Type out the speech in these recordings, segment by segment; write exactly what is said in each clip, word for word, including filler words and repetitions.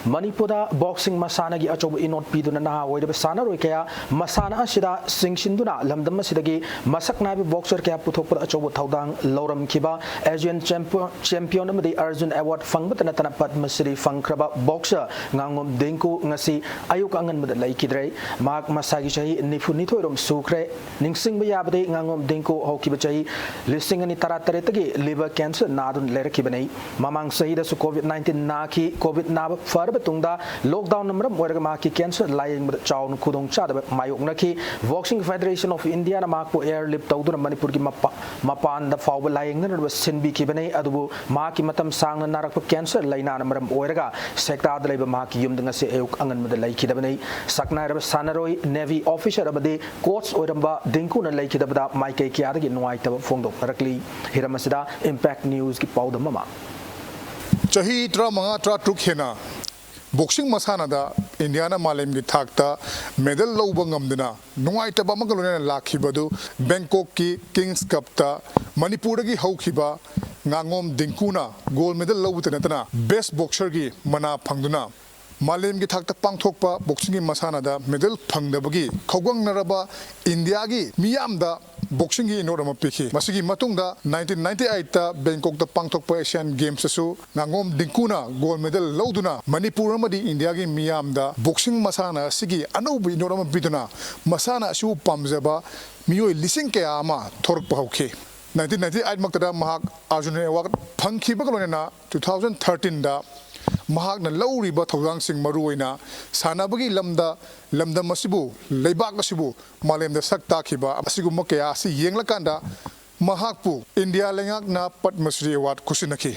ꯃꯅꯤꯄꯨꯔꯗ ꯕꯣꯛꯁꯤꯡ ꯃꯁꯥꯟꯅꯒꯤ ꯑꯆꯧꯕ ꯏꯅꯣꯠ ꯄꯤꯗꯨꯅ ꯅꯍꯥ ꯑꯣꯏꯔꯕ ꯁꯥꯟꯅꯔꯣꯏ ꯀꯌꯥ ꯃꯁꯥꯟꯅ ꯑꯁꯤꯗ ꯆꯤꯡꯁꯤꯟꯗꯨꯅ ꯂꯝꯗꯝ ꯑꯁꯤꯗꯒꯤ ꯃꯁꯛ ꯅꯥꯏꯕ ꯕꯣꯛꯁꯔ ꯀꯌꯥ ꯄꯨꯊꯣꯛꯄꯗ ꯑꯆꯧꯕ ꯊꯧꯗꯥꯡ ꯂꯧꯔꯝꯈꯤꯕ ꯑꯦꯁꯤꯌꯥꯟ ꯆꯦꯝꯄꯤꯌꯟ ꯑꯃꯗꯤ ꯑꯔꯖꯨꯟ ꯑꯦꯋꯥꯔꯗ ꯐꯪꯕꯇ ꯅꯠꯇꯅ ꯄꯗꯃ ꯁ꯭ꯔꯤ ꯐꯪꯈ꯭ꯔꯕ ꯕꯣꯛꯁꯔ ꯉꯥꯉꯣꯝ ꯗꯤꯡꯀꯨ ꯉꯁꯤ ꯑꯌꯨꯛ ꯑꯉꯟꯕꯗ ꯂꯩꯈꯤꯗ꯭ꯔꯦ꯫ ꯃꯍꯥꯛ ꯃꯁꯥꯒꯤ ꯆꯍꯤ ꯅꯤꯐꯨ ꯅꯤꯊꯣꯏ ꯔꯣꯝ ꯁꯨꯈ꯭ꯔꯦ꯫ ꯅꯤꯡꯁꯤꯡꯕ ꯌꯥꯕꯗꯤ ꯉꯥꯉꯣꯝ ꯗꯤꯡꯀꯨ ꯍꯧꯈꯤꯕ ꯆꯍꯤ ꯂꯤꯁꯤꯡ ꯑꯅꯤ ꯇꯔꯥꯇꯔꯦꯠꯇꯒꯤ ꯂꯤꯚꯔ ꯀꯦꯟꯁꯔ ꯅꯥꯗꯨꯅ ꯂꯩꯔꯛꯈꯤꯕꯅꯤ꯫ ꯃꯃꯥꯡ ꯆꯍꯤꯗꯁꯨ ꯀꯣꯚꯤꯗ ꯅꯥꯏꯟꯇꯤꯟ ꯅꯥꯈꯤ꯫ ꯀꯣꯚꯤꯗ ꯅꯥꯕ ꯐꯔꯕ ꯇꯨꯡꯗ ꯂꯣꯛꯗꯥꯎꯟꯅ ꯃꯔꯝ ꯑꯣꯏꯔꯒ ꯃꯍꯥꯛꯀꯤ ꯀꯦꯟꯁꯔ ꯂꯥꯌꯦꯡꯕꯗ ꯆꯥꯎꯅ ꯈꯨꯗꯣꯡꯆꯥꯗꯕ ꯃꯥꯌꯣꯛꯅꯈꯤ꯫ ꯕꯣꯛꯁꯤꯡ ꯐꯦꯗꯔꯦꯁꯟ ꯑꯣꯐ ꯏꯟꯗꯤꯌꯥꯅ ꯃꯍꯥꯛꯄꯨ ꯑꯦꯌꯔꯂꯤꯐ ꯇꯧꯗꯨꯅ ꯃꯅꯤꯄꯨꯔꯒꯤ ꯃꯄꯥ-, ꯃꯄꯥꯟꯗ ꯐꯥꯎꯕ ꯂꯥꯌꯦꯡꯅꯅꯕ ꯁꯤꯟꯕꯤꯈꯤꯕꯅꯤ꯫ ꯑꯗꯨꯕꯨ ꯃꯍꯥꯛꯀꯤ ꯃꯇꯝ ꯁꯥꯡꯅ ꯅꯥꯔꯛꯄ ꯀꯦꯟꯁꯔ ꯂꯥꯏꯅꯥꯅ ꯃꯔꯝ ꯑꯣꯏꯔꯒ ꯁꯦꯛꯇꯥꯗ ꯂꯩꯕ ꯃꯍꯥꯛꯀꯤ ꯌꯨꯝꯗ ꯉꯁꯤ ꯑꯌꯨꯛ ꯑꯉꯟꯕꯗ ꯂꯩꯈꯤꯗꯕꯅꯤ꯫ ꯁꯛꯅꯥꯏꯔꯕ ꯁꯥꯟꯅꯔꯣꯏ, ꯅꯦꯚꯤ ꯑꯣꯐꯤꯁꯔ ꯑꯃꯗꯤ ꯀꯣꯆ ꯑꯣꯏꯔꯝꯕ ꯗꯤꯡꯀꯨꯅ ꯂꯩꯈꯤꯗꯕꯗ ꯃꯥꯏꯀꯩ ꯀꯌꯥꯗꯒꯤ ꯅꯨꯡꯉꯥꯏꯇꯕ ꯐꯣꯡꯗꯣꯛꯅꯔꯛꯂꯤ꯫ ꯍꯤꯔꯝ ꯑꯁꯤꯗ ꯏꯝꯄꯦꯛ ꯅ꯭ꯌꯨꯁꯀꯤ ꯄꯥꯎꯗꯝ ꯑꯃ꯫ ꯆꯍꯤ ꯇꯔꯥꯃꯉꯥ, ꯇꯔꯥꯇꯔꯨꯛ ꯍꯦꯟꯅ ꯕꯣꯛꯁꯤꯡ ꯃꯁꯥꯟꯅꯗ ꯏꯟꯗꯤꯌꯥꯅ ꯃꯥꯂꯦꯝꯒꯤ ꯊꯥꯛꯇ ꯃꯦꯗꯜ ꯂꯧꯕ ꯉꯝꯗꯅ ꯅꯨꯡꯉꯥꯏꯇꯕ ꯑꯃꯒ ꯂꯣꯏꯅꯅ ꯂꯥꯛꯈꯤꯕꯗꯨ ꯕꯦꯡꯀꯣꯛꯀꯤ ꯀꯤꯡꯁ ꯀꯞꯇ ꯃꯅꯤꯄꯨꯔꯗꯒꯤ ꯍꯧꯈꯤꯕ ꯉꯥꯉꯣꯝ ꯗꯤꯡꯀꯨꯅ ꯒꯣꯜ ꯃꯦꯗꯜ ꯂꯧꯕꯇ ꯅꯠꯇꯅ ꯕꯦꯁ ꯕꯣꯛꯁꯔꯒꯤ ꯃꯅꯥ ꯐꯪꯗꯨꯅ ꯃꯥꯂꯦꯝꯒꯤ ꯊꯥꯛꯇ ꯄꯥꯡꯊꯣꯛꯄ ꯕꯣꯛꯁꯤꯡꯒꯤ ꯃꯁꯥꯟꯅꯗ ꯃꯦꯗꯜ ꯐꯪꯗꯕꯒꯤ ꯈꯧꯒꯪꯅꯔꯕ ꯏꯟꯗꯤꯌꯥꯒꯤ ꯃꯤꯌꯥꯝꯗ ꯕꯣꯛꯁꯤꯡꯒꯤ ꯏꯅꯣꯠ ꯑꯃ ꯄꯤꯈꯤ꯫ ꯃꯁꯤꯒꯤ ꯃꯇꯨꯡꯗ ꯅꯥꯏꯟꯇꯤꯟ ꯅꯥꯏꯟꯇꯤ ꯑꯩꯠꯇ ꯕꯦꯡꯀꯣꯛꯇ ꯄꯥꯡꯊꯣꯛꯄ ꯑꯦꯁꯤꯌꯥꯟ ꯒꯦꯝꯁꯇꯁꯨ ꯉꯥꯉꯣꯝ ꯗꯤꯡꯀꯨꯅ ꯒꯣꯜ ꯃꯦꯗꯜ ꯂꯧꯗꯨꯅ ꯃꯅꯤꯄꯨꯔ ꯑꯃꯗꯤ ꯏꯟꯗꯤꯌꯥꯒꯤ ꯃꯤꯌꯥꯝꯗ ꯕꯣꯛꯁꯤꯡ ꯃꯁꯥꯟꯅ ꯑꯁꯤꯒꯤ ꯑꯅꯧꯕ ꯏꯅꯣꯠ ꯑꯃ ꯄꯤꯗꯨꯅ ꯃꯁꯥꯟꯅ ꯑꯁꯤꯕꯨ ꯄꯥꯝꯖꯕ ꯃꯤꯑꯣꯏ ꯂꯤꯁꯤꯡ ꯀꯌꯥ ꯑꯃ ꯊꯣꯔꯛꯄ ꯍꯧꯈꯤ꯫ ꯅꯥꯏꯟꯇꯤꯟ ꯅꯥꯏꯟꯇꯤ ꯑꯩꯠ ꯃꯛꯇꯗ ꯃꯍꯥꯛ ꯑꯔꯖꯨꯟ ꯑꯦꯋꯥꯔꯗ ꯐꯪꯈꯤꯕꯒ ꯂꯣꯏꯅꯅ ꯇꯨ ꯊꯥꯎꯖꯟ ꯊꯥꯔꯇꯤꯟꯗ ꯃꯍꯥꯛꯅ ꯂꯧꯔꯤꯕ ꯊꯧꯗꯥꯡꯁꯤꯡ, ꯃꯔꯨꯑꯣꯏꯅ ꯁꯥꯟꯅꯕꯒꯤ ꯂꯝꯗ ꯂꯝꯗꯝ ꯑꯁꯤꯕꯨ, ꯂꯩꯕꯥꯛ ꯑꯁꯤꯕꯨ ꯃꯥꯂꯦꯝꯗ ꯁꯛ ꯇꯥꯛꯈꯤꯕ ꯑꯁꯤꯒꯨꯝꯕ ꯀꯌꯥ ꯑꯁꯤ ꯌꯦꯡꯂꯀꯥꯟꯗ ꯃꯍꯥꯛꯄꯨ ꯏꯟꯗꯤꯌꯥ ꯂꯩꯉꯥꯛꯅ ꯄꯗꯃ ꯁ꯭ꯔꯤ ꯑꯦꯋꯥꯔꯗ ꯈꯨꯠꯁꯤꯟꯅꯈꯤ꯫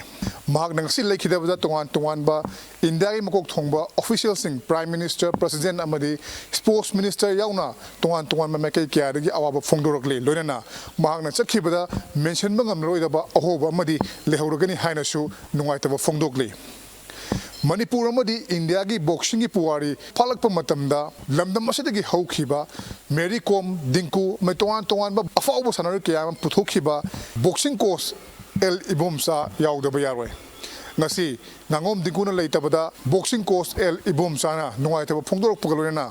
ꯃꯍꯥꯛꯅ ꯉꯁꯤ ꯂꯩꯈꯤꯗꯕꯗ ꯇꯣꯉꯥꯟ ꯇꯣꯉꯥꯟꯕ ꯏꯟꯗꯤꯌꯥꯒꯤ ꯃꯀꯣꯛ ꯊꯣꯡꯕ ꯑꯣꯐꯤꯁꯤꯌꯦꯜꯁꯤꯡ, ꯄ꯭ꯔꯥꯏꯝ ꯃꯤꯅꯤꯁꯇꯔ, ꯄ꯭ꯔꯁꯤꯗꯦꯟꯠ ꯑꯃꯗꯤ ꯁ꯭ꯄꯣꯔꯠꯁ ꯃꯤꯅꯤꯁꯇꯔ ꯌꯥꯎꯅ ꯇꯣꯉꯥꯟ ꯇꯣꯉꯥꯟꯕ ꯃꯥꯏꯀꯩ ꯀꯌꯥꯗꯒꯤ ꯑꯋꯥꯕ ꯐꯣꯡꯗꯣꯔꯛꯂꯤ꯫ ꯂꯣꯏꯅꯅ ꯃꯍꯥꯛꯅ ꯆꯠꯈꯤꯕꯗ ꯃꯦꯟꯁꯤꯟꯕ ꯉꯝꯂꯔꯣꯏꯗꯕ ꯑꯍꯣꯕ ꯑꯃꯗꯤ ꯂꯩꯍꯧꯔꯒꯅꯤ ꯍꯥꯏꯅꯁꯨ ꯅꯨꯡꯉꯥꯏꯇꯕ ꯐꯣꯡꯗꯣꯛꯂꯤ꯫ ꯃꯅꯤꯄꯨꯔ ꯑꯃꯗꯤ ꯏꯟꯗꯤꯌꯥꯒꯤ ꯕꯣꯛꯁꯤꯡꯒꯤ ꯄꯨꯋꯥꯔꯤ ꯐꯥꯂꯛꯄ ꯃꯇꯝꯗ ꯂꯝꯗꯝ ꯑꯁꯤꯗꯒꯤ ꯍꯧꯈꯤꯕ ꯃꯦꯔꯤ ꯀꯣꯝ, ꯗꯤꯡꯀꯨ ꯑꯃꯗꯤ ꯇꯣꯉꯥꯟ ꯇꯣꯉꯥꯟꯕ ꯑꯐꯥꯎꯕ ꯁꯥꯟꯅꯔꯣꯏ ꯀꯌꯥ ꯑꯃ ꯄꯨꯊꯣꯛꯈꯤꯕ ꯕꯣꯛꯁꯤꯡ ꯀꯣꯆ ꯑꯦꯜ ꯏꯕꯣꯝꯆꯥ ꯌꯥꯎꯗꯕ ꯌꯥꯔꯣꯏ꯫ ꯉꯁꯤ ꯉꯥꯉꯣꯝ ꯗꯤꯡꯀꯨꯅ ꯂꯩꯇꯕꯗ boxing coach ꯑꯦꯜ ꯏꯕꯣꯝꯆꯥꯅ ꯅꯨꯡꯉꯥꯏꯇꯕ ꯐꯣꯡꯗꯣꯔꯛꯄꯒ ꯂꯣꯏꯅꯅ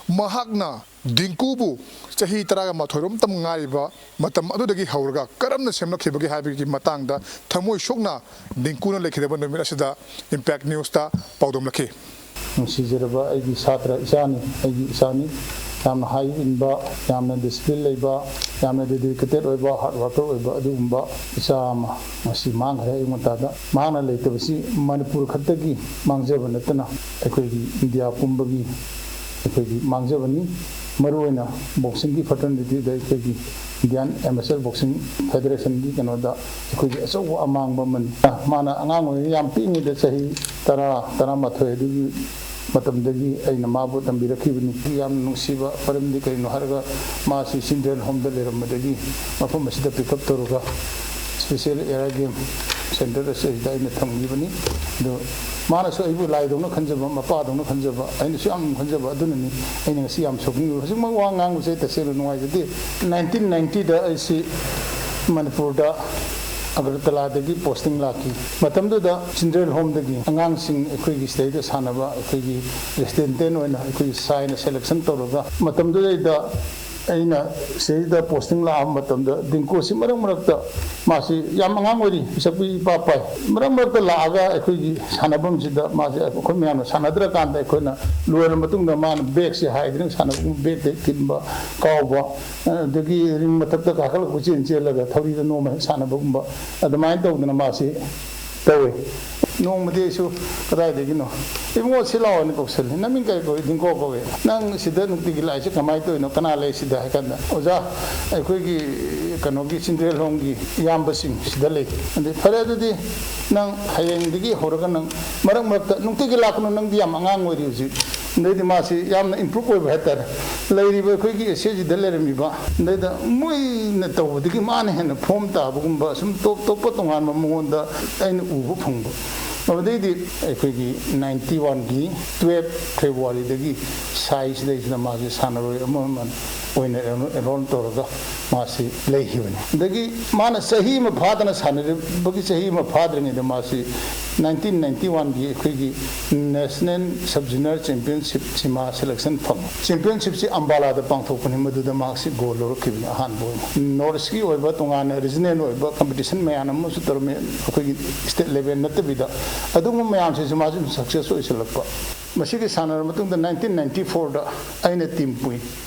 ꯃꯍꯥꯛꯅ ꯗꯤꯡꯀꯨꯕꯨ ꯆꯍꯤ ꯇꯔꯥꯒ ꯃꯥꯊꯣꯏꯔꯣꯝꯇꯪ ꯉꯥꯏꯔꯤꯕ ꯃꯇꯝ ꯑꯗꯨꯗꯒꯤ ꯍꯧꯔꯒ ꯀꯔꯝꯅ ꯁꯦꯝꯂꯛꯈꯤꯕꯒꯦ ꯍꯥꯏꯕꯒꯤ ꯃꯇꯥꯡꯗ ꯊꯃꯣꯏ ꯁꯣꯛꯅ ꯗꯤꯡꯀꯨꯅ ꯂꯩꯈꯤꯗꯕ ꯅꯨꯃꯤꯠ ꯑꯁꯤꯗ Impact Newsꯇ ꯄꯥꯎꯗꯝꯂꯛꯈꯤ꯫ ꯅꯨꯡꯁꯤꯖꯔꯕ ꯑꯩꯒꯤ ꯁꯥꯇ꯭ꯔ ꯏꯆꯥꯅꯤ, ꯑꯩꯒꯤ ꯏꯆꯥꯅꯤ꯫ ꯌꯥꯝꯅ ꯍꯥꯏ ꯏꯟꯕ, ꯌꯥꯝꯅ discipline ꯂꯩꯕ, ꯌꯥꯝꯅ dedicated ꯑꯣꯏꯕ, hard worker ꯑꯣꯏꯕ ꯑꯗꯨꯒꯨꯝꯕ ꯏꯆꯥ ꯑꯃ ꯉꯁꯤ ꯃꯥꯡꯈ꯭ꯔꯦ ꯑꯌꯨꯛ ꯉꯟꯇꯥꯗ꯫ ꯃꯍꯥꯛꯅ ꯂꯩꯇꯕꯁꯤ ꯃꯅꯤꯄꯨꯔ ꯈꯛꯇꯒꯤ ꯃꯥꯡꯖꯕ ꯅꯠꯇꯅ ꯑꯩꯈꯣꯏꯒꯤ ꯏꯟꯗꯤꯌꯥ ꯄꯨꯝꯕꯒꯤ ꯑꯩꯈꯣꯏꯒꯤ ꯃꯥꯡꯖꯕꯅꯤ꯫ ꯃꯔꯨꯑꯣꯏꯅ boxingꯒꯤ fraternityꯗ ꯑꯩꯈꯣꯏꯒꯤ Indian Amateur Boxing Federationꯒꯤ ꯀꯩꯅꯣꯗ ꯑꯩꯈꯣꯏꯒꯤ ꯑꯆꯧꯕ ꯑꯃꯥꯡꯕ ꯑꯃꯅꯤ꯫ ꯃꯥꯅ ꯑꯉꯥꯡ ꯑꯣꯏꯔꯤꯉꯩ ꯌꯥꯝ ꯄꯤꯛꯏꯉꯩꯗ ꯆꯍꯤ ꯇꯔꯥ, ꯇꯔꯥꯃꯥꯊꯣꯏ ꯑꯗꯨꯒꯤ ꯃꯇꯝꯗꯒꯤ ꯑꯩꯅ ꯃꯥꯕꯨ ꯇꯝꯕꯤꯔꯛꯈꯤꯕꯅꯤ꯫ ꯌꯥꯝꯅ ꯅꯨꯡꯁꯤꯕ ꯃꯔꯝꯗꯤ ꯀꯔꯤꯅꯣ ꯍꯥꯏꯔꯒ ꯃꯥꯁꯤ children homeꯗ ꯂꯩꯔꯝꯕꯗꯒꯤ ꯃꯐꯝ ꯑꯁꯤꯗ pick up ꯇꯧꯔꯒ special era game centre ꯑꯁꯤꯗ ꯑꯩꯅ ꯊꯝꯈꯤꯕꯅꯤ꯫ ꯑꯗꯨ ꯃꯥꯅꯁꯨ ꯑꯩꯕꯨ ꯂꯥꯏꯗꯧꯅ ꯈꯟꯖꯕ, ꯃꯄꯥꯗꯧꯅ ꯈꯟꯖꯕ, ꯑꯩꯅꯁꯨ ꯌꯥꯝ ꯈꯟꯖꯕ ꯑꯗꯨꯅꯅꯤ ꯑꯩꯅ ꯉꯁꯤ ꯌꯥꯝ ꯁꯣꯛꯅꯤꯡꯉꯤꯕ꯫ ꯍꯧꯖꯤꯛꯃꯛ ꯋꯥ ꯉꯥꯡꯕꯁꯦ ꯑꯩ ꯇꯁꯦꯡꯅ ꯅꯨꯡꯉꯥꯏꯖꯗꯦ꯫ Nineteen ninety ꯑꯩꯁꯤ ꯃꯅꯤꯄꯨꯔꯗ ꯑꯒꯔꯇꯂꯥꯗꯒꯤ posting ꯂꯥꯛꯈꯤ꯫ ꯃꯇꯝꯗꯨꯗ children homeꯗꯒꯤ ꯑꯉꯥꯡꯁꯤꯡ ꯑꯩꯈꯣꯏꯒꯤ ꯁꯤꯗꯩꯗ ꯁꯥꯟꯅꯕ ꯑꯩꯈꯣꯏꯒꯤ resident ꯑꯣꯏꯅ ꯑꯩꯈꯣꯏꯒꯤ ꯁꯥꯏꯅ selection ꯇꯧꯔꯒ ꯃꯇꯝꯗꯨꯗꯩꯗ ꯑꯩꯅ ꯁꯤꯗꯩꯗ posting ꯂꯥꯛꯑꯕ ꯃꯇꯝꯗ ꯗꯤꯡꯀꯨꯁꯤ ꯃꯔꯛ ꯃꯔꯛꯇ ꯃꯥꯁꯤ ꯌꯥꯝ ꯑꯉꯥꯡ ꯑꯣꯏꯔꯤ, ꯄꯤꯁꯛ ꯄꯤꯛꯏ ꯏꯄꯥ ꯄꯥꯏ꯫ ꯃꯔꯛ ꯃꯔꯛꯇ ꯂꯥꯛꯑꯒ ꯑꯩꯈꯣꯏꯒꯤ ꯁꯥꯟꯅꯐꯝꯁꯤꯗ ꯃꯥꯁꯦ ꯑꯩꯈꯣꯏ ꯃꯌꯥꯝꯅ ꯁꯥꯟꯅꯗ꯭ꯔꯀꯥꯟꯗ ꯑꯩꯈꯣꯏꯅ ꯂꯣꯏꯔ ꯃꯇꯨꯡꯗ ꯃꯥꯅ ꯕꯦꯒꯁꯦ ꯍꯥꯏꯗꯅ ꯁꯥꯟꯅꯐꯝ ꯕꯦꯒꯇ ꯊꯤꯟꯕ, ꯀꯥꯎꯕ, ꯑꯗꯒꯤ ring ꯃꯊꯛꯇ ꯀꯥꯈꯠꯂꯒ ꯀꯣꯏꯆꯦꯟ ꯆꯦꯜꯂꯒ ꯊꯧꯔꯤꯗ ꯅꯣꯝꯃ ꯍꯦꯛ ꯁꯥꯟꯅꯕꯒꯨꯝꯕ ꯑꯗꯨꯃꯥꯏꯅ ꯇꯧꯗꯅ ꯃꯥꯁꯤ ꯇꯧꯋꯤ꯫ ꯅꯣꯡꯃꯗꯤ ꯑꯩꯁꯨ "ꯀꯗꯥꯏꯗꯒꯤꯅꯣ? ꯏꯕꯨꯡꯉꯣ, ꯁꯤ ꯂꯥꯛꯑꯣꯅ ꯀꯧꯁꯜꯂꯤ꯫ ꯅꯃꯤꯡ ꯀꯔꯤ ꯀꯧꯏ?" "ꯗꯤꯡꯀꯣ ꯀꯧꯏ꯫ "ꯅꯪ ꯁꯤꯗ ꯅꯨꯡꯇꯤꯒꯤ ꯂꯥꯛꯏꯁꯦ ꯀꯃꯥꯏꯅ ꯇꯧꯔꯤꯅꯣ? ꯀꯅꯥ ꯂꯩ ꯁꯤꯗ?" ꯍꯥꯏ ꯀꯥꯟꯗ, "ꯑꯣꯖꯥ, ꯑꯩꯈꯣꯏꯒꯤ ꯀꯩꯅꯣꯒꯤ children homeꯒꯤ ꯏꯌꯥꯝꯕꯁꯤꯡ ꯁꯤꯗ ꯂꯩ꯫" ꯑꯗꯩ, "ꯐꯔꯦ, ꯑꯗꯨꯗꯤ ꯅꯪ ꯍꯌꯦꯡꯗꯒꯤ ꯍꯧꯔꯒ ꯅꯪ ꯃꯔꯛ ꯃꯔꯛꯇ ꯅꯨꯡꯇꯤꯒꯤ ꯂꯥꯛꯀꯅꯨ, ꯅꯪꯗꯤ ꯌꯥꯝ ꯑꯉꯥꯡ ꯑꯣꯏꯔꯤ ꯍꯧꯖꯤꯛ꯫" ꯑꯗꯩꯗꯤ ꯃꯥꯁꯤ ꯌꯥꯝꯅ improve ꯑꯣꯏꯕ ꯍꯥꯏꯇꯥꯔꯦ꯫ ꯂꯩꯔꯤꯕ ꯑꯩꯈꯣꯏꯒꯤ ꯑꯦꯁ ꯑꯦꯁ ꯖꯤꯗ ꯂꯩꯔꯝꯃꯤꯕ, ꯑꯗꯩꯗ ꯃꯣꯏꯅ ꯇꯧꯕꯗꯒꯤ ꯃꯥꯅ ꯍꯦꯟꯅ form ꯇꯥꯕꯒꯨꯝꯕ, ꯁꯨꯝ ꯇꯣꯞ ꯇꯣꯞꯄ ꯇꯣꯉꯥꯟꯕ ꯃꯉꯣꯟꯗ ꯑꯩꯅ ꯎꯕ ꯐꯪꯕ꯫ ꯑꯗꯨꯗꯩꯗꯤ ꯑꯩꯈꯣꯏꯒꯤ ninety oneꯒꯤ twelve Februaryꯗꯒꯤ ꯁꯥꯏꯁꯤꯗꯩꯁꯤꯗ ꯃꯥꯁꯦ ꯁꯥꯟꯅꯔꯣꯏ ꯑꯃ ꯑꯃ ꯑꯣꯏꯅ ꯑꯦꯟꯔꯣꯜ ꯇꯧꯔꯒ ꯃꯥꯁꯤ ꯂꯩꯈꯤꯕꯅꯤ꯫ ꯑꯗꯒꯤ ꯃꯥꯅ ꯆꯍꯤ ꯑꯃ ꯐꯥꯗꯅ ꯁꯥꯟꯅꯔꯤꯕꯒꯤ, ꯆꯍꯤ ꯑꯃ ꯐꯥꯗ꯭ꯔꯤꯉꯩꯗ ꯃꯥꯁꯤ ꯅꯥꯏꯟꯇꯤꯟ ꯅꯥꯏꯟꯇꯤ ꯋꯥꯟꯒꯤ ꯑꯩꯈꯣꯏꯒꯤ ꯅꯦꯁꯅꯦꯜ ꯁꯕ ꯖꯨꯅꯤꯌꯔ ꯆꯦꯝꯄꯤꯌꯟꯁꯤꯞꯁꯤ ꯃꯥ ꯁꯦꯂꯦꯛꯁꯟ ꯐꯪꯉꯤ꯫ ꯆꯦꯝꯄꯤꯌꯟꯁꯤꯞꯁꯤ ꯑꯝꯕꯥꯂꯥꯗ ꯄꯥꯡꯊꯣꯛꯄꯅꯤ, ꯃꯗꯨꯗ ꯃꯍꯥꯛꯁꯤ ꯒꯣꯜ ꯂꯧꯔꯛꯈꯤꯕꯅꯤ ꯑꯍꯥꯟꯕ ꯑꯣꯏꯅ꯫ ꯅꯣꯔꯠ ꯏꯁꯀꯤ ꯑꯣꯏꯕ ꯇꯣꯉꯥꯟꯅ ꯔꯤꯖꯅꯦꯜ ꯑꯣꯏꯕ ꯀꯝꯄꯤꯇꯤꯁꯟ ꯃꯌꯥꯝ ꯑꯃꯁꯨ ꯇꯧꯔꯝꯃꯤ, ꯑꯩꯈꯣꯏꯒꯤ ꯁ꯭ꯇꯦꯠ ꯂꯦꯚꯦꯜ ꯅꯠꯇꯕꯤꯗ꯫ ꯑꯗꯨꯒꯨꯝꯕ ꯃꯌꯥꯝꯁꯤꯁꯨ ꯃꯥꯁꯨ ꯁꯛꯁꯦꯁ ꯑꯣꯏꯁꯤꯜꯂꯛꯄ꯫ ꯃꯁꯤꯒꯤ ꯁꯥꯟꯅꯔꯕ ꯃꯇꯨꯡꯗ ꯅꯥꯏꯟꯇꯤꯟ ꯅꯥꯏꯟꯇꯤ ꯐꯣꯔꯗ ꯑꯩꯅ ꯇꯤꯝ ꯄꯨꯏ꯫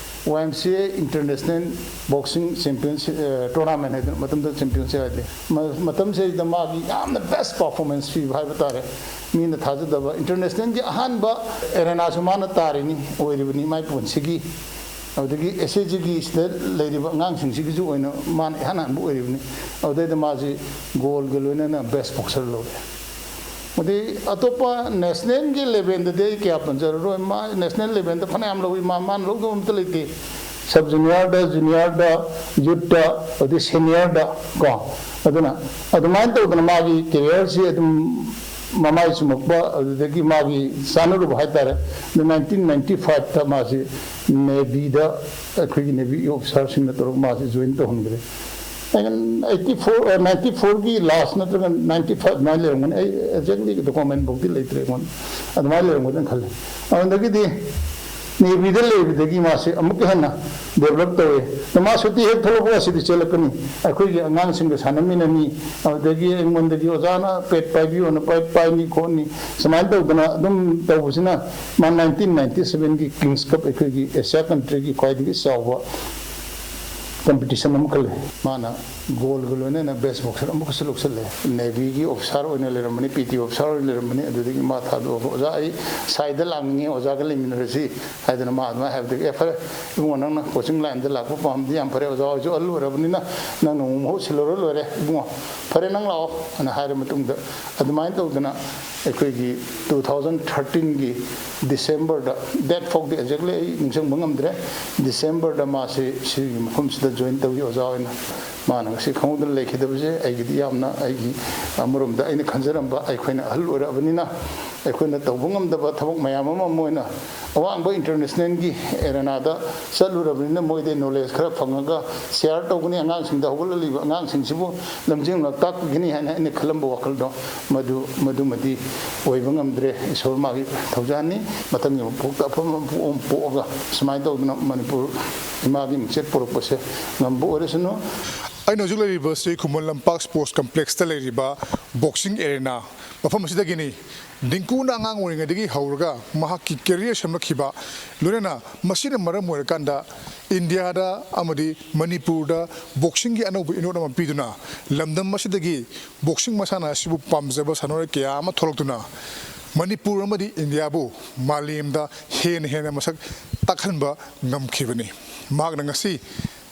ꯋꯥꯏ ꯑꯦꯝ ꯁꯤ ꯑꯦ ꯏꯟꯇꯔꯅꯦꯁꯅꯦꯜ ꯕꯣꯛꯁꯤꯡ ꯆꯦꯝꯄꯤꯌꯟꯁꯤꯞ, ꯑꯦ, ꯇꯣꯔꯅꯥꯃꯦꯟ ꯍꯥꯏꯗꯅ ꯃꯇꯝꯗꯨꯗ ꯆꯦꯝꯄꯤꯌꯟꯁꯤꯞ ꯍꯥꯏꯗꯤ꯫ ꯃ-, ꯃꯇꯝꯁꯤꯗꯩꯗ ꯃꯥꯒꯤ ꯌꯥꯝꯅ ꯕꯦꯁ ꯄꯔꯐꯣꯔꯃꯦꯟꯁ ꯄꯤꯕ ꯍꯥꯏꯕ ꯇꯥꯔꯦ꯫ ꯃꯤꯅ ꯊꯥꯖꯗꯕ ꯏꯟꯇꯔꯅꯦꯁꯅꯦꯜꯒꯤ ꯑꯍꯥꯟꯕ ꯑꯦꯔꯦꯅꯥꯁꯨ ꯃꯥꯅ ꯇꯥꯔꯤꯅꯤ, ꯑꯣꯏꯔꯤꯕꯅꯤ ꯃꯥꯏ ꯄꯨꯟꯁꯤꯒꯤ꯫ ꯑꯗꯨꯗꯒꯤ ꯑꯦꯁ ꯑꯦ ꯖꯤꯒꯤ ꯁꯤꯗ ꯂꯩꯔꯤꯕ ꯑꯉꯥꯡꯁꯤꯡꯁꯤꯒꯤꯁꯨ ꯑꯣꯏꯅ ꯃꯥꯅ ꯏꯍꯥꯟ ꯍꯥꯟꯕ ꯑꯣꯏꯔꯤꯕꯅꯤ꯫ ꯑꯗꯨꯗꯩꯗ ꯃꯥꯁꯤ ꯒꯣꯜꯒ ꯂꯣꯏꯅꯅ ꯕꯦꯁ ꯕꯣꯛꯁꯔ ꯂꯧꯔꯦ꯫ ꯑꯗꯩ ꯑꯇꯣꯞꯄ ꯅꯦꯁꯅꯦꯜꯒꯤ ꯂꯦꯚꯦꯜꯗꯗꯤ ꯑꯩ ꯀꯌꯥ ꯄꯟꯖꯔꯔꯣꯏ꯫ ꯃꯥ ꯅꯦꯁꯅꯦꯜ ꯂꯦꯚꯦꯜꯗ ꯐꯅꯌꯥꯝ ꯂꯧꯏ꯫ ꯃꯥ, ꯃꯥꯅ ꯂꯧꯗꯕ ꯑꯝꯇ ꯂꯩꯇꯦ꯫ ꯁꯕ ꯖꯨꯅꯤꯌꯔꯗ, ꯖꯨꯅꯤꯌꯔꯗ, ꯌꯨꯠꯇ, ꯑꯗꯩ ꯁꯦꯅꯤꯌꯔꯗ ꯀꯣ꯫ ꯑꯗꯨꯅ ꯑꯗꯨꯃꯥꯏꯅ ꯇꯧꯗꯅ ꯃꯥꯒꯤ ꯀꯦꯔꯤꯌꯔꯁꯤ ꯑꯗꯨꯝ ꯃꯃꯥꯏ ꯆꯨꯝꯃꯛꯄ, ꯑꯗꯨꯗꯒꯤ ꯃꯥꯒꯤ ꯆꯥꯟꯅꯔꯨꯕ ꯍꯥꯏꯇꯥꯔꯦ꯫ ꯑꯗꯨ ꯅꯥꯏꯟꯇꯤꯟ ꯅꯥꯏꯟꯇꯤ ꯐꯥꯏꯚꯇ ꯃꯥꯁꯤ ꯅꯦꯚꯤꯗ, ꯑꯩꯈꯣꯏꯒꯤ ꯅꯦꯚꯤ ꯑꯣꯐꯤꯁꯥꯔꯁꯤꯡꯅ ꯇꯧꯔꯒ ꯃꯥꯁꯤ ꯖꯣꯏꯟ ꯇꯧꯍꯟꯈ꯭ꯔꯦ꯫ ꯑꯩꯠꯇꯤ ꯐꯣꯔ, ꯅꯥꯏꯟꯇꯤ ꯐꯣꯔꯒꯤ ꯂꯥꯁ ꯅꯠꯇ꯭ꯔꯒ ꯅꯥꯏꯟꯇꯤ ꯐꯥꯏꯚ ꯑꯗꯨꯃꯥꯏꯅ ꯂꯩꯔꯝꯒꯅꯤ꯫ ꯑꯩ ꯑꯦꯛꯖꯦꯛꯂꯤ ꯗꯣꯀꯨꯃꯦꯟ ꯐꯥꯎꯗꯤ ꯂꯩꯇ꯭ꯔꯦ ꯑꯩꯉꯣꯟꯗ꯫ ꯑꯗꯨꯃꯥꯏꯅ ꯂꯩꯔꯝꯒꯗ꯭ꯔꯥ ꯈꯜꯂꯤ꯫ ꯑꯗꯨꯗꯒꯤꯗꯤ ꯅꯦꯚꯤꯗ ꯂꯩꯕꯗꯒꯤ ꯃꯥꯁꯤ ꯑꯃꯨꯛꯀ ꯍꯦꯟꯅ ꯗꯦꯕꯂꯞ ꯇꯧꯋꯦ꯫ ꯑꯗꯣ ꯃꯥ ꯁꯨꯇꯤ ꯍꯦꯛ ꯊꯣꯛꯂꯛꯄꯒ ꯁꯤꯗꯤ ꯆꯦꯜꯂꯛꯀꯅꯤ, ꯑꯩꯈꯣꯏꯒꯤ ꯑꯉꯥꯡꯁꯤꯡꯒ ꯁꯥꯟꯅꯃꯤꯟꯅꯅꯤ꯫ ꯑꯗꯨꯗꯒꯤ ꯑꯩꯉꯣꯟꯗꯒꯤ ꯑꯣꯖꯥꯅ ꯄꯦꯠ ꯄꯥꯏꯕꯤꯌꯣꯅ ꯄꯥꯏ-, ꯄꯥꯏꯅꯤ ꯈꯣꯠꯅꯤ, ꯁꯨꯃꯥꯏꯅ ꯇꯧꯗꯅ ꯑꯗꯨꯝ ꯇꯧꯕꯁꯤꯅ ꯃꯥ ꯅꯥꯏꯟꯇꯤꯟ ꯅꯥꯏꯟꯇꯤ ꯁꯚꯦꯟꯒꯤ ꯀꯤꯡꯁ ꯀꯞ, ꯑꯩꯈꯣꯏꯒꯤ ꯑꯦꯁꯤꯌꯥ ꯀꯟꯇ꯭ꯔꯤꯒꯤ ꯈ꯭ꯋꯥꯏꯗꯒꯤ ꯆꯥꯎꯕ ꯀꯝꯄꯤꯇꯤꯁꯟ ꯑꯃꯈꯛ ꯂꯩ꯫ ꯃꯥꯅ ꯒꯣꯜꯒ ꯂꯣꯏꯅꯅ ꯕꯦꯁ ꯕꯣꯛꯁꯔ ꯑꯃꯨꯛꯀꯁꯨ ꯂꯧꯁꯤꯜꯂꯦ꯫ ꯅꯦꯚꯤꯒꯤ ꯑꯣꯐꯤꯁꯥꯔ ꯑꯣꯏꯅ ꯂꯩꯔꯝꯕꯅꯤ, ꯄꯤ ꯇꯤ ꯑꯣꯐꯤꯁꯥꯔ ꯑꯣꯏꯅ ꯂꯩꯔꯝꯕꯅꯤ꯫ ꯑꯗꯨꯗꯒꯤ ꯃꯥ ꯊꯥꯗꯣꯛꯑꯒ, "ꯑꯣꯖꯥ, ꯑꯩ ꯁꯥꯏꯗ ꯂꯥꯛꯅꯤꯡꯉꯤ, ꯑꯣꯖꯥꯒ ꯂꯩꯃꯤꯟꯅꯔꯁꯤ" ꯍꯥꯏꯗꯅ ꯃꯥ ꯑꯗꯨꯃꯥꯏꯅ ꯍꯥꯏꯕꯗꯒꯤ, "ꯑꯦ, ꯐꯔꯦ ꯏꯕꯨꯡꯉꯣ, ꯅꯪꯅ ꯀꯣꯆꯤꯡ ꯂꯥꯏꯟꯗ ꯂꯥꯛꯄ ꯄꯥꯝꯕꯗꯤ ꯌꯥꯝ ꯐꯔꯦ, ꯑꯣꯖꯥ ꯍꯣꯏꯁꯨ ꯑꯍꯜ ꯑꯣꯏꯔꯕꯅꯤꯅ ꯅꯪꯅ ꯑꯃꯨꯛ ꯃꯍꯨꯠ ꯁꯤꯜꯂꯨꯔ ꯂꯣꯏꯔꯦ ꯏꯕꯨꯡꯉꯣ, ꯐꯔꯦ ꯅꯪ ꯂꯥꯛꯑꯣ" ꯑꯅ ꯍꯥꯏꯔ ꯃꯇꯨꯡꯗ, ꯑꯗꯨꯃꯥꯏꯅ ꯇꯧꯗꯅ ꯑꯩꯈꯣꯏꯒꯤ ꯇꯨ ꯊꯥꯎꯖꯟ ꯊꯥꯔꯇꯤꯟꯒꯤ ꯗꯤꯁꯦꯝꯕꯔꯗ, ꯗꯦꯠ ꯐꯥꯎꯗꯤ ꯑꯦꯛꯖꯦꯛꯂꯤ ꯑꯩ ꯅꯤꯡꯁꯤꯡꯕ ꯉꯝꯗ꯭ꯔꯦ, ꯗꯤꯁꯦꯝꯕꯔꯗ ꯃꯥꯁꯤ ꯁꯤꯒꯤ ꯃꯐꯝꯁꯤꯗ ꯖꯣꯏꯟ ꯇꯧꯏ ꯑꯣꯖꯥ ꯑꯣꯏꯅ꯫ ꯃꯥꯅ ꯉꯁꯤ ꯈꯪꯍꯧꯗꯅ ꯂꯩꯈꯤꯗꯕꯁꯦ ꯑꯩꯒꯤꯗꯤ ꯌꯥꯝꯅ, ꯑꯩꯒꯤ ꯑꯃꯔꯣꯝꯗ ꯑꯩꯅ ꯈꯟꯖꯔꯝꯕ, ꯑꯩꯈꯣꯏꯅ ꯑꯍꯜ ꯑꯣꯏꯔꯛꯑꯕꯅꯤꯅ ꯑꯩꯈꯣꯏꯅ ꯇꯧꯕ ꯉꯝꯗꯕ ꯊꯕꯛ ꯃꯌꯥꯝ ꯑꯃ ꯃꯣꯏꯅ ꯑꯋꯥꯡꯕ ꯏꯟꯇꯔꯅꯦꯁꯅꯦꯜꯒꯤ ꯑꯦꯔꯦꯅꯥꯗ ꯆꯠꯂꯨꯔꯕꯅꯤꯅ ꯃꯣꯏꯗꯩ ꯅꯣꯂꯦꯖ ꯈꯔ ꯐꯪꯉꯒ ꯁꯤꯌꯥꯔ ꯇꯧꯒꯅꯤ, ꯑꯉꯥꯡꯁꯤꯡꯗ, ꯍꯧꯒꯠꯂꯛꯂꯤꯕ ꯑꯉꯥꯡꯁꯤꯡꯁꯤꯕꯨ ꯂꯝꯖꯤꯡ ꯂꯝꯇꯥꯛꯄꯤꯒꯅꯤ ꯍꯥꯏꯅ ꯑꯩꯅ ꯈꯜꯂꯝꯕ ꯋꯥꯈꯜꯗꯣ ꯃꯗꯨ, ꯃꯗꯨꯃꯗꯤ ꯑꯣꯏꯕ ꯉꯝꯗ꯭ꯔꯦ꯫ ꯏꯁꯣꯔ ꯃꯥꯒꯤ ꯊꯧꯖꯥꯜꯅꯤ꯫ ꯃꯊꯪꯒꯤ ꯃꯄꯣꯛꯇ ꯑꯐꯕ ꯃꯄꯣꯛ ꯑꯃ ꯄꯣꯛꯑꯒ ꯁꯨꯃꯥꯏꯅ ꯇꯧꯗꯅ ꯃꯅꯤꯄꯨꯔ ꯏꯃꯥꯒꯤ ꯃꯤꯡꯆꯠ ꯄꯨꯔꯛꯄꯁꯦ ꯉꯝꯕ ꯑꯣꯏꯔꯁꯅꯨ꯫ ꯑꯩꯅ ꯍꯧꯖꯤꯛ ꯂꯩꯔꯤꯕꯁꯤ ꯈꯨꯃꯟ ꯂꯝꯄꯥꯛ ꯁ꯭ꯄꯣꯔꯠꯁ ꯀꯝꯄ꯭ꯂꯦꯛꯁꯇ ꯂꯩꯔꯤꯕ ꯕꯣꯛꯁꯤꯡ ꯑꯦꯔꯦꯅꯥ ꯃꯐꯝ ꯑꯁꯤꯗꯒꯤꯅꯤ꯫ ꯗꯤꯡꯀꯨꯅ ꯑꯉꯥꯡ ꯑꯣꯏꯔꯤꯉꯩꯗꯒꯤ ꯍꯧꯔꯒ ꯃꯍꯥꯛꯀꯤ ꯀꯦꯔꯤꯌꯔ ꯁꯦꯝꯂꯛꯈꯤꯕ, ꯂꯣꯏꯅꯅ ꯃꯁꯤꯅ ꯃꯔꯝ ꯑꯣꯏꯔꯀꯥꯟꯗ ꯏꯟꯗꯤꯌꯥꯗ ꯑꯃꯗꯤ ꯃꯅꯤꯄꯨꯔꯗ ꯕꯣꯛꯁꯤꯡꯒꯤ ꯑꯅꯧꯕ ꯏꯅꯣꯠ ꯑꯃ ꯄꯤꯗꯨꯅ ꯂꯝꯗꯝ ꯑꯁꯤꯗꯒꯤ ꯕꯣꯛꯁꯤꯡ ꯃꯁꯥꯟꯅ ꯑꯁꯤꯕꯨ ꯄꯥꯝꯖꯕ ꯁꯥꯟꯅꯔꯣꯏ ꯀꯌꯥ ꯑꯃ ꯊꯣꯛꯂꯛꯇꯨꯅ ꯃꯅꯤꯄꯨꯔ ꯑꯃꯗꯤ ꯏꯟꯗꯤꯌꯥꯕꯨ ꯃꯥꯂꯦꯝꯗ ꯍꯦꯟꯅ ꯍꯦꯟꯅ ꯃꯁꯛ ꯇꯥꯛꯍꯟꯕ ꯉꯝꯈꯤꯕꯅꯤ꯫ ꯃꯍꯥꯛꯅ ꯉꯁꯤ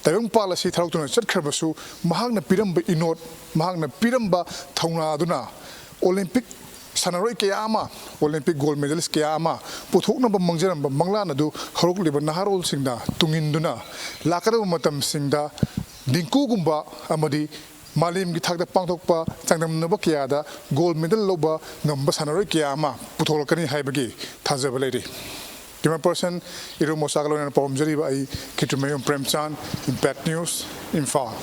ꯇꯥꯏꯕꯪꯄꯥꯜ ꯑꯁꯤ ꯊꯥꯗꯣꯛꯇꯨꯅ ꯆꯠꯈ꯭ꯔꯕꯁꯨ, ꯃꯍꯥꯛꯅ ꯄꯤꯔꯝꯕ ꯏꯅꯣꯠ, ꯃꯍꯥꯛꯅ ꯄꯤꯔꯝꯕ ꯊꯧꯅꯥ ꯑꯗꯨꯅ ꯑꯣꯂꯦꯝꯄꯤꯛ ꯁꯥꯟꯅꯔꯣꯏ ꯀꯌꯥ ꯑꯃ, ꯑꯣꯂꯦꯝꯄꯤꯛ ꯒꯣꯜ ꯃꯦꯗꯜꯁ ꯀꯌꯥ ꯑꯃ ꯄꯨꯊꯣꯛꯅꯕ ꯃꯪꯖꯔꯝꯕ ꯃꯪꯂꯥꯟ ꯑꯗꯨ ꯍꯧꯔꯛꯂꯤꯕ ꯅꯍꯥꯔꯣꯜꯁꯤꯡꯅ ꯇꯨꯡꯏꯟꯗꯨꯅ ꯂꯥꯛꯀꯗꯕ ꯃꯇꯝꯁꯤꯡꯗ ꯗꯤꯡꯀꯨꯒꯨꯝꯕ ꯑꯃꯗꯤ ꯃꯥꯂꯦꯝꯒꯤ ꯊꯥꯛꯇ ꯄꯥꯡꯊꯣꯛꯄ ꯆꯥꯡꯗꯝꯅꯕ ꯀꯌꯥꯗ ꯒꯣꯜ ꯃꯦꯗꯜ ꯂꯧꯕ ꯉꯝꯕ ꯁꯥꯟꯅꯔꯣꯏ ꯀꯌꯥ ꯑꯃ ꯄꯨꯊꯣꯛꯂꯛꯀꯅꯤ ꯍꯥꯏꯕꯒꯤ ꯊꯥꯖꯕ ꯂꯩꯔꯤ꯫ ꯀꯦꯃꯦꯔꯥ ꯄꯔꯁꯟ ꯏꯔꯨ ꯃꯣꯁꯥꯒ ꯂꯣꯏꯅꯅ ꯄꯥꯎꯔꯝꯖꯔꯤꯕ ꯑꯩ ꯈꯦꯇ꯭ꯔꯤꯃꯌꯨꯝ ꯄ꯭ꯔꯦꯝꯆꯥꯟ, ꯏꯝꯄꯦꯛ ꯅ꯭ꯌꯨꯁ, ꯏꯝꯐꯥꯜ꯫